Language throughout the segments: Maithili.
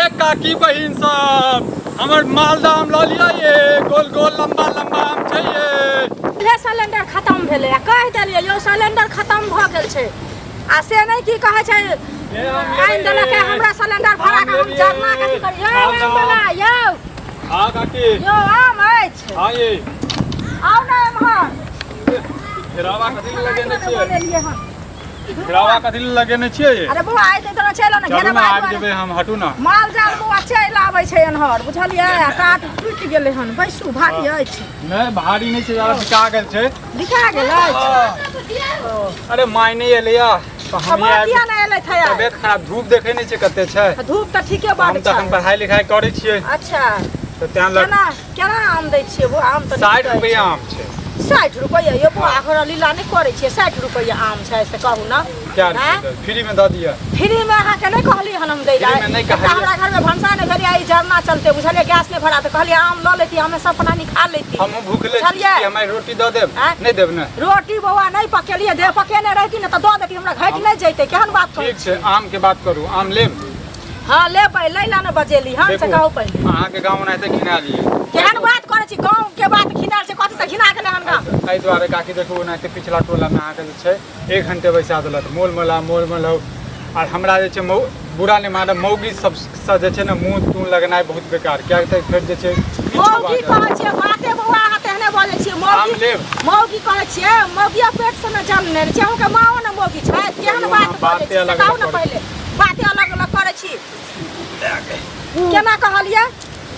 ये काकी बहिन सब, हमर मालदह आम लऽ लिअ ये, गोल गोल लम्बा लम्बा आम छै ये। इहे सिलेंडर खत्म भेलै आ कहि देलियै यौ सिलेंडर खत्म भऽ गेल छै आ से नहि की कहै छै ये आम लेबै आनि देलक ये। हमरा सिलेंडर भरा आम कऽ हम लेबै जरना ये। कथी करी यौ आम आम बला यौ। हाँ काकी। यौ आम अछि। हाँ ये। आउ ने एम्हर। घेरावा कथी लए लगेने छियै? बनेलियै हन। घेरावा कथी लए लगेने छियै ये? अरे बौआ आइ तऽ चलि ने चलू घेरावा ने आबि दुआरे। जेबै हम, हटू ने। माल जाल बौआ चलि आबै छै एन्हर बुझलियै आ काट टूटि गेलै हन। बैसू, भारी अछि। नहि भारी नहि छै, जरा बिका गेल छै। बिका गेल अछि। अरे माय नहि एलैया तऽ हम माँ किया नहि एलथि है? तबियत खराब, धूप देखै नहि छै कते छै। धूप तऽ ठीके हम बड तऽ अखन छै। पढ़ाई लिखाई करै छियै। अच्छा। तऽ तें लग केना केना आम दै छियै बौआ? आम तऽ 60 रुपैआ आम छै। 60 रुपैआ यौ बौआ, अहाँ लीला नहि करै छियै? 60 रुपैआ आम छै से कहू ने। क्या आँय? फ्री में दऽ दिअ। फ्री में अहाँके नहि कहली हन हम दै लए। फ्री में नहि एकटा कहलियै। हमरा घर में भनसा नहि भेलै, ई जरना चलते बुझलियै गैस नहि भरा, तऽ कहलियै आम लऽ लेती, हमे सब प्राणी खा लेती। हमहूँ भूखले छी। बुझलियै? हमरा रोटी दऽ देब? आँय? नहि देब ने? रोटी बौआ नहि पकेलियै, दे पकेने रहती ने तऽ दऽ देती, हमरा घटि नहि जैतै। केहन बात करै? ठीक छै, आम के बात करू, आम लेब? हँ लेबै, लै ला ने बजेली हन से देखू, कहू पहिले। अहाँके गाँव ओनाहिते घिना लियै। केहन बात करै छी, गाँव के बात घिनायल छै? कथी से घिना गेलै हन गाँव? एहि दुआरे काकी देखू, ओनाहिते पिछला टोलामे अहाँके जे छै 1 घंटे बैसा देलक, मोल मोला मोल मोलाउ। आर हमरा जे छै मौ बुरा नहि मानब, मौगी सबसँ जे छै ने मुँह तूँ लगनाइ बहुत बेकार, किएक तऽ फेर जे छै किछो मौगी बाजत। कहै छियै बाते बौआ अहाँ तेहने बजै छियै। आम मौगी लेब? मौगी कहै छियै, मौगिया पेट से ने जन्म लेने छै, अहूँके माओ ने मौगी छै। केहन चलू, बात अहाँ बजै बाते छी से अलग कहू अलग ने करै। पहिले। बाते अलग अलग करै छी। केना कहलियै?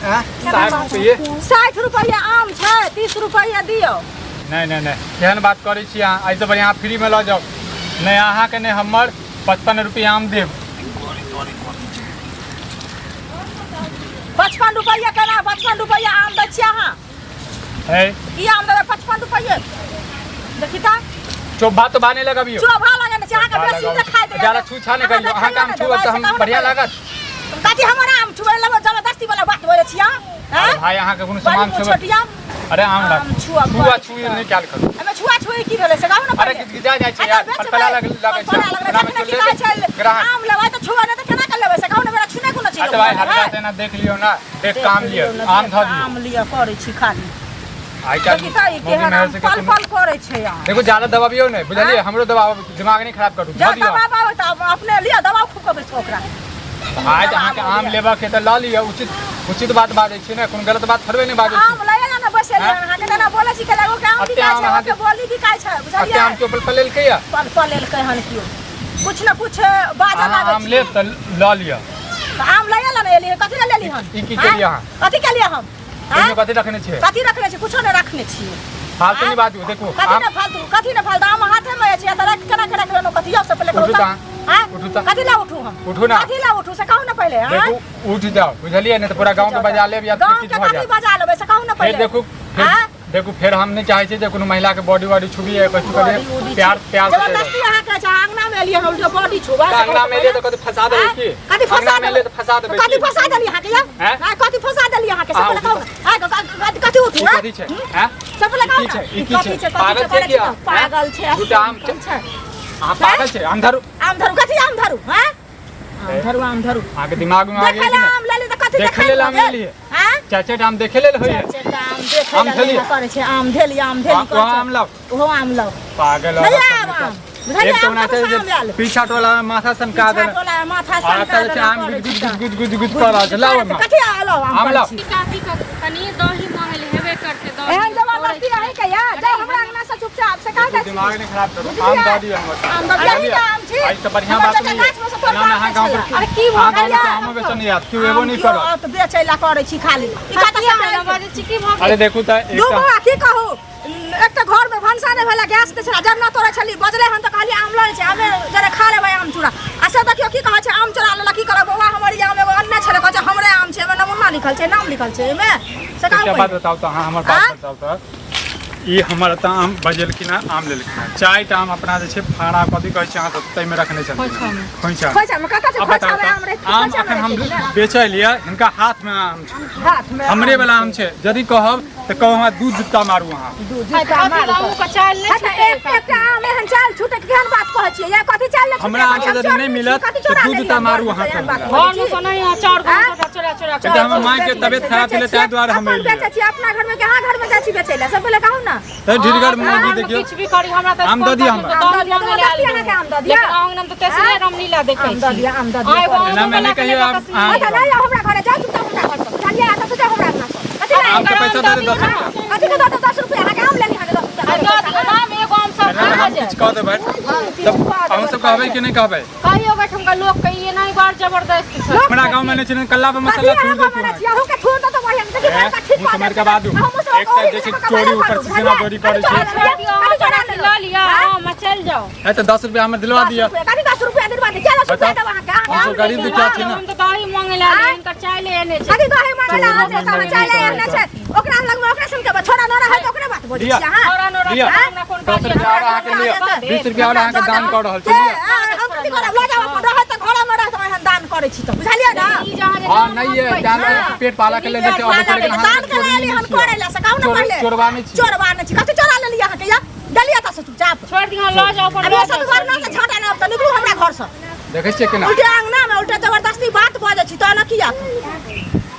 आँय? 60 रुपैए। 60 रुपैआ आम छै, 30 रुपैआ दियौ। नहि नहि नहि, केहन बात करै छी अहाँ? एहिसँ बढ़िआँ अहाँ फ्रीमे लऽ जाउ। नहि अहाँके नहि हमर, 55 रुपैआ आम देब। 55 रुपैआ केना? 55 रुपैआ आम दै छियै अहाँ? है की आम देबै 55 रुपैआ? देखी तऽ चोभा तो बाने लगबियौ। चोभा लगेने छै अहाँके चोभा बेसी लगाउ। देखाइ दैए। ज्यादा छूछा नहि अहाँ करियौ। अहाँके आम देखाइयो छुअब ने तऽ हम देबै, से बढ़िआँ कहू ने। लागत? कथी हमर आम छुबै लगो? जबरदस्ती वाला बात बोलै छी अहाँ? अरे हैं? भाई, अहाँके कोनो बड़ी सामान मुँह छुबै? छोटिया। अरे आम राख। आम छुअब छुआ बड़ी छुई नहि कयल करू। एहिमे छुआ छुई की भेलै से कहू ने अरे पहिले। गिजगिजा जाइ छै अच्छा, यार, बेचबै। पलपला लगै छै। पलपला लगलै, एनामे जखने चलि की कहै जेतै छै, ग्राहक। आम लेबै तऽ छुआ नहि तऽ केना के लेबै से कहू ने, मेरा छुने कोनो चीज अच्छा भाई, लोक हल्का है? तेना देख लियौ ने, देख काम लिअ, ने, आम देख धऽ दियौ। आम लिअ करै छी खाली। आइ काल्हि देखी तऽ ई मौगी केहन मेहर आम से पल कोनो पल करै छै आम। देखू, ज्यादा दबाबियौ नहि, बुझलियै? आँय? हमरो दबाव, दिमाग नहि खराब करू। जा धऽ दियौ। दबाव आबै तऽ अपने लिअ, दबाव खूब कबै छै ओकरा। भाय, तऽ अहाँके आम लेबऽ के तऽ लऽ लिअ। उचित उचित बात बाजै छी ने, कोनो गलत बात थोड़बे नहि बाजै छी। आम लए ने बैसल आँय? अहाँके तेना बोलै छी के एगो के आम अते बिकाइ आम छै, अहाँके ओके बोली बिकाइ छै, अते बुझलियै? आम केओ पल पलेलकै या? पल पलेलकै हन केओ कुछ ने कुछ बाजऽ अहाँ लागै आम छी। लेब तऽ लऽ लिअ। तऽ आम लए ला ने एलियै, कथी लए लेली हन? ई की आँय? केलियै अहाँ? कथी केलियै हम? आँय? ओहिमे कथी रखने छियै? कथी रखने छी? कुछो नहि रखने छियै। फालतू आँय? नहि बाजू, देखू कथी आम ने फालतू, कथी ने फालतू? आम हाथे में अछि तऽ रख केना के रख लेलहुँ? कथी से पहिले कहू उठू तऽ। तऽ। आँय? उठू तऽ। कथी लए उठू हम? उठू ना। कथी लए उठू से कहू ने पहिले। आँय? देखू, उठ जाउ, बुझलियै? नहि तऽ पूरा गाँव के बजा लेब या गाँव किछु के भऽ कथी जायत। बजा लेबै से कहू ने फेर पहिले। देखू, फेर आँय? देखू, फेर हम नहि चाहै छियै जे कोनो महिला के बॉडी वॉडी छुबियै, कथी बॉडी करियै। उडी प्यार प्यार से जबरदस्ती अहाँ के छै, अङ्गना में एलियै हन उल्टे बॉडी छुबा। तऽ अङ्गना में एलियै तऽ कथी फंसा देबै की? कथी फंसा अङ्गना में एलियै तऽ फंसा देबै कथी की? फंसा देली अहाँके यौ? हैं? आँय, कथी फंसा देली अहाँके से अहाँ पहिले कहू उठू। ने। आँय, कथी उठू? ई आँय? कथी छै? हैं? से पहिले कहू ई की ने। छै? ई की कथी छै? छै? कथी पागल छै? छै करै की छी तऽ अहाँ? पागल छै। दूटा आम छै। अहाँ पागल छै? आम धरू। आम धरू? कथी आम धरू? हैं? आम धरू, आम धरू। अहाँके दिमाग में आ देखै गेल लए कि आम लेली तऽ कथी देखै देखै लेल आम भऽ गेल? लेलियै? आँय? चारि चारि आम देखै लेल होइए? चारि चारिटा आम देखै आम लए धेलियै? लेला करै छै, आम धेली, आम धेली आम करै ओहो छै। आम लाउ। ओहो आम लाउ। पागल नहि औरत आम सब आम। निकल। बुझलियै एक तऽ आम ओनाहिते कतऽसँ जे आम लायल? पीछा टोला में माथा सनका पीछा देने टोला में माथा आ सनका एतऽ जे छै देने आम करै गुद छी गुद गुद गुद गुद कऽ रहल छै। लाउ तऽ। ओहिमे कथी लाउ आम आम करै लाउ। छी? काकी कनि दही मांगल हेबे करतै दही। एहन जबरदस्ती अहीं के या जाउ हमरा अंगना से चुपचाप से कहि दै छी। दिमाग नहि खराब करू, बुझलियै? आम दऽ दिअ हमर। आम दऽ दिअ, अहीं के आम छी। आइ तऽ बढ़िआँ हमर बात बेटा नहि गाछ में से तोड़ि एना अहाँ कऽ गाँव आनै पर छलै। अरे की भऽ अहाँ गाँव गेल? में आमो बेचऽ नहि आयत, केओ एबो नहि आम करत। कियो आओत बेचै ला करै छी खाली। ई कतऽ कथी से अहाँ आयल? बाजै छी, की भऽ अरे गेल? देखू तऽ दू एकटा बौआ की कहू, एक तऽ घर में भनसा नहि भेलै, गैस नहि छलै, जरना तोड़ै छली, बजलै हन तऽ कहलियै आम लऽ लै छै, आमे जरे खा लेबै आम चूड़ा। आ से देखियौ की कहै छै, आम चोरा लेलक। की करब बौआ, हमर ई आम एगो अनने छलै, कहै छै हमरे आम छै, एहिमे नमूना लिखल छै, नाम लिखल छै एहिमे, से कहू एकटा बात पहिले। बताउ तऽ अहाँ, हमर बात आँय? बताउ तऽ। ई हमर एतऽ आम बजेलखिन हँ, आम लेलखिन हँ। 4टा आम अपना जे छै फाड़ा कथी कहै छै अहाँ सब, ताहिमे रखने छलखिन हँ। खोइछा। खोइछामे कतऽ छै? आब बताउ खोइछामे तऽ, आम रहितै, आम खोइछामे अखन हम रहितै ने? बेचै लिए, हिनका हाथमे आम छै। हाथमे हमरे आम वाला आम छै। यदि कहब तऽ कहब हमरा दू जुत्ता मारू अहाँ। दू जुत्ता मारू। अहूँके चालि नहि हँ तऽ छूटै। एकटा आम एहन चालि छूटै के केहन बात कहै छियै? या कथी चालि नहि छूटै? हमरा आम कथी हम यदि चोर नहि छी? मिलत कथी तऽ चोरा दू लेलियै जुत्ता मारू घरमे अहाँ से एहन सब बात हमरा। कहै घरमे छी? सँ नहि, अहाँ चाउर आँय? गहूँम सबटा चोरा चोरा तऽ हमर मायके तबियत खराब छलै ताहि दुआरे हम अपन एलियै। बेचै छियै अपना घरमे कि अहाँ घरमे जाइ छी बेचै लए? सब पहिले कहू ने। तऽ ढिरगर अहाँ मौगी घरमे देखियौ। किछु भी करी, हमरा तऽ आम दऽ दिअ हमरा। आम दऽ दिअ, दही दऽ दिअ, अहाँके आम दऽ दिअ। लेकिन अहाँ अंगनामे तऽ तेसरे आँय? रामलीला देखै आम दऽ छी। दिअ, आम दऽ दिअ। अहाँ एगो एनामे आमो नहि वला के कहियौ लेबै आम- कश्मीर। आम। अच्छा नहि आउ हमरा घरे, जाउ चुपचाप हमरा घरसँ। बुझलियै? एतऽ से जाउ हमरा अंगनासँ। कथी लए आमके पैसा दऽ दे 10 रुपया। कथी के दऽ देब 10 रुपया? अहाँके आम लेली हन 10 रुपया। आ दऽ दियौ ने आम, एगो आम सब एनामे खा हम जायत। किछु कऽ देबै तऽ अहूँ सब कहबै कि नहि कहबै? कहियो ओहिठामका लोकके ई एनाही बड़ जबरदस्त छै। हमरा गाँवमे नहि छै, कल्ला पर मसाला थूर देतू अहाँके। अहूँके थूर दऽ तऽ बढ़िआँ। देखियौ, ए, बड़का ठीक मुँह कऽ सम्हारि देब। के बाजू। हमहूँ सब एकटा जे छै चोरी ऊपर से सीना चोरी करै छै। छोड़ि दियौ, अहाँ चोरा के लऽ लिअ, आम आ चलि जाउ। है तऽ 10 रुपया हमर दिलवा 10 दिअ। रुपया, कथी 10 रुपया दिलवा दिअ? किया 10 रुपया बताउ। देब अहाँके? अहाँके हम आम सब गरीब लेली दुखिया हन। छी ने। हम तऽ दही मांगे लए एलियै, हिनकर चाय ले एने छै। कथी दही मांगे लए आयल छै? तहन चाय ले एने छै। ओकरा लगमे ओकरे सुनके छोड़ा न रहै तऽ ओकरे बात बजै लिअ। छियै अहाँ। छोड़ा नोरा लिअ। हमरा कोन 10 काज यऽ? रुपया आओर अहाँके लिअ। 20 रुपया आओर अहाँके दान कऽ रहल छी। के लिअ। हम कथी करब? लऽ जाउ अपन, रहत तऽ घरमे रहत, एहन दान करै छी तऽ बुझलियै ने? ई जे अहाँ जे हँ दान नहि ये मांगबै दान छी, पेट पालऽ के लेल देखियौ अबै छै, लेकिन अहाँ दान चोरी करा एली नहि हन छियै। करै लए से कहू ने पहिले। चोरबा नहि छियै। चोरबा नहि छी। कथी चोरा लेलियै अहाँके? या गेलियै एतऽ से चुपचाप। छोड़ि दियौ, लऽ जाउ अपन, अब लऽ सब जाउ, घर ना से झाँटा ना तऽ निकलू हमरा घर से। देखै छियै केना उल्टे अंगना में उल्टे जबरदस्ती बात बजै छी तऽ ने किया?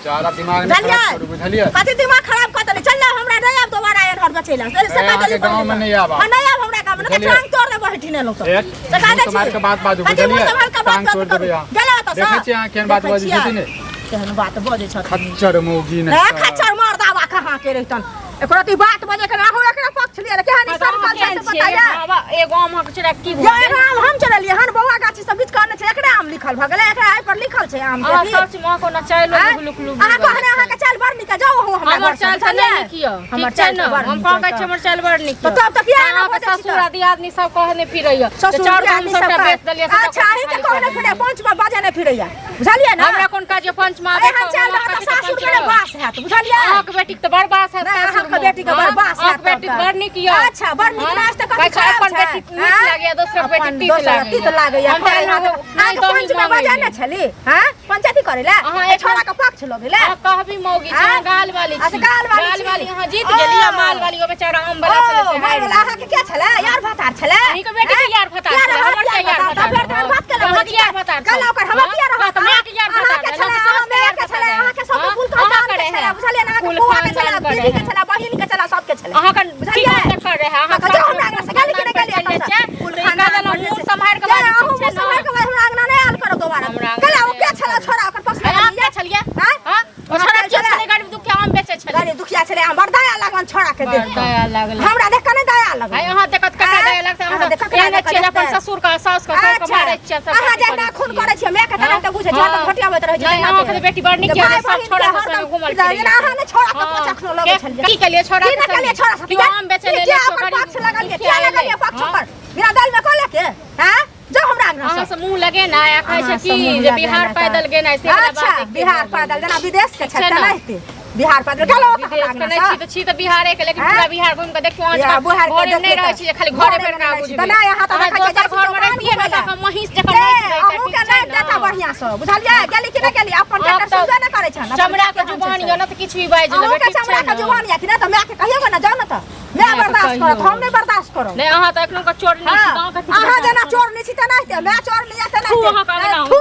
जादा दिमाग नहि बुझलियै? खराब करू, बुझलियै? कथी दिमाग खराब कऽ देली? चल हमरा नहि आब दोबारा एहन घर बचै लए। से ए, कह देली अहाँके गाँवमे पहिले। नहि आब आब। हाँ, नहि आब हमरा गाँवमे, नहि तऽ बुझलियै? टांग तोड़ देबो हेठी नहि तऽ। ए, से कह मुँह दै सम्हारि छी। के बात बाजू, कथी मुँह बुझलियै? सम्हारि के बात टांग तोड़ि करू? देबै अहाँ। गेलै ओतऽ सँ? देखै छियै अहाँ केहन बात देखै बजै छियै। छथिन ने? केहन बात बजै छथिन। खच्चर मौगी ए, नहि खच्चर मर्दाबा कहाँ के रहितन? एकरा ई बात बजे के अहूँ एकरा पक्ष लिअ, केहन ई सरकल छै से बताइए। बाबा, एगो आम अहाँके चोरा के की यो भऽ गेल? एगो आम हम चोरेलियै हन, बौआ गाछी से बीच कहने छै, एकरे आम लिखल भऽ गेलै, एकरा एहि पर लिखल छै आम के अहाँ की? सच मे कोनो चाइलो आँय? गुलुक लुक अहाँ कहने अहाँके चालि बड़ नीक है, जाउ अहूँ हमरा हमर घरसँ, चालि तऽ बुझलियै? नहि नीक यऽ, हमर ठीक छै चालि ने? तऽ बड़ हम नीक कहै है छी हमर चालि बड़ नीक तऽ यऽ। तब तऽ किया एना अहाँके बजै छी ससुर तऽ? आ दियादनी सब कहने फिरैया जे ससुर चाउर दियादनी गहूँम सबटा सब बेच देलियै, सबटा अच्छा, अहीं के खाली कहने कऽ फिरैया, पंच में बजे नहि फिरैया, बुझलियै ने? हमरा कोन काज यऽ पंच में आबै एहन चालि रहत तऽ सासुर के नहि बास हैत, बुझलियै? अहाँके बेटीके तऽ बड़ बास हैत नहि, सासुरमे। अहाँके बेटीके बड़ बास अहाँके हैत बेटीके तब तऽ। बड़ नीक यऽ। अच्छा, बड़ नीक हँ? नाच तऽ कथी कहै छै खराब अपन छै? बेटी नीक आँय? लागैया, दोसरक बेटी अपन तीत दोसरक लागैया। तीत लागैया। हम तऽ खाय एना हाथ- नहि अहाँके दही पंचमे मांगै बजै छी। ने छली? हँ? पंचायती करै लए? अहाँ एहि एक छोड़ा के पक्ष लगे लए? अहाँ कहबी मौगी छी, आँय? अहाँ गाल वाली छी। अच्छा, गाल वाली गाल छी। वाली अहाँ जीत ओ। गेली आ माल वाली ओ बेचारा आम वाला छलै ओ, से माल हारि वाला गेल। अहाँके के छलै? यार भतार छलै? अहींके बेटी के आँय? यार भतार किया छलै, रहत हमर के यार यार भतार? भतार तऽ फेर तहन बात केलहुँ। अहाँके यार भतार छल। कहलहुँ ओकर हमर किया रहत? हँ, तऽ माँके यार भतार अहाँके रहल, छलै, अहाँके सासके मायके यार छलै, भतार अहाँके सबके रहल। कुल अहाँ खानदान के करै छलै, है। बुझलियै ने? अहाँके कुल फुआ के छलै, खानदान करै दीदी के है। छलै, बहिन के छलै, सबके छलै। अहाँके की बुझलियै? बात कर रहे है? अहाँ तऽ जाउ हमरा अंगना से, गेली कि नहि गेली एतऽ से? कुल खानदान मुँह सम्हारि के के बाजू, अहूँ ठीक छै मुँह सम्हारि ने? के बाजू, हमरा अंगना नहि आयल करब दोबारा। हमरा अंगना कहला ओ नहि के आयल छलै छोड़ा ओकर पक्ष अरे अहाँ लेलियै? के छलियै? आँय? हँ? ओ छोड़ा के छलै, गरीब दुखिया आम बेचै छलै। गरीब दुखिया छलै, हम बड़ दया लागल छोड़ा के देख बड़ दया लागल। हमरा देख के नहि दया लागल? आइ अहाँ देखत ककरा दया लगतै? अहाँ अहाँ देखत ककरा एहने छियै जे अपन देखतै? ससुर के साउस के सबके अच्छा, मारै छियै, सब अहाँ करै जहिना खून छियै। करै छियै मायके तेना तऽ बुझै छियै, हरदम घटियाबैत रहै छियै। नहि, अहाँके तऽ बेटी बड़ नीक जे यऽ, भाय सब बहिन छोड़ा के सब संगे हरदम घुमल फिरैया। जेना अहाँ नहि छोड़ा के हँ। पचखनो लगै छलियै। की केलियै छोड़ा की के नहि केलियै संगे? छोड़ा सब? केओ आम बेचै की लेल किया केओ ओकर गरीब पक्ष लगलियै? दुखिया किया लगलियै एलै? पक्ष हँ? पर? बिना दल में कऽ लेके हैं? जाउ हमरा अंगना अहाँ से। से मुँह लगेनाइ आ कहै छै अहाँ की से मुँह जे बिहार लगेनाइ तऽ- पैदल गेनाइ से वला अच्छा बात एके बिहार भऽ गेल। पैदल जेना विदेश के छै छै ने? तेनाहिते बिहार पैदल गेलो विदेश के अंगना नहि से। छी तऽ छी तऽ बिहारे के, लेकिन आँय? पूरा बिहार घुमि कऽ देखियौ अहाँ या, जकाँ बिहार के घरे मे नहि देखियौ रहै तऽ- छी जे खाली घरे घरे पर मे ना नहि छी। बुझबै। तऽ नहि, अहाँ तऽ अहाँ देखै छियै, दोसर जाइ छी घर मे चौकान रहितियै ने घुमै तऽ लए। महींस जकाँ ए, नाचि रहितै, अहूँ ठीक के छै नहि ने? देता बढ़िआँ से, बुझलियै? गेली कि नहि गेली? अपन आब ट्रैक्टर तऽ सुनबे नहि करै छनि, अपन चमड़ा के केहन छै जुबान से। यऽ ने तऽ किछु भी बाजि लेबै, अहूँ के ठीक छै चमड़ा के ने? जुबान यऽ कि नहि? तऽ मायके कहियौ ने, जाउ ने तऽ माय मायके बर्दाश्त करत, कहियौ। हम नहि बर्दाश्त करब। नहि, अहाँ तऽ एखनो के चोर नहि छी, हाँ, तऽ अहाँ कथी अहाँ बर्दाश्त जेना करब? चोर नहि छी तेनाहिते माय चोर नहि यऽ थू, अहाँके तेनाहिते अंगना। थू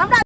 हमरा।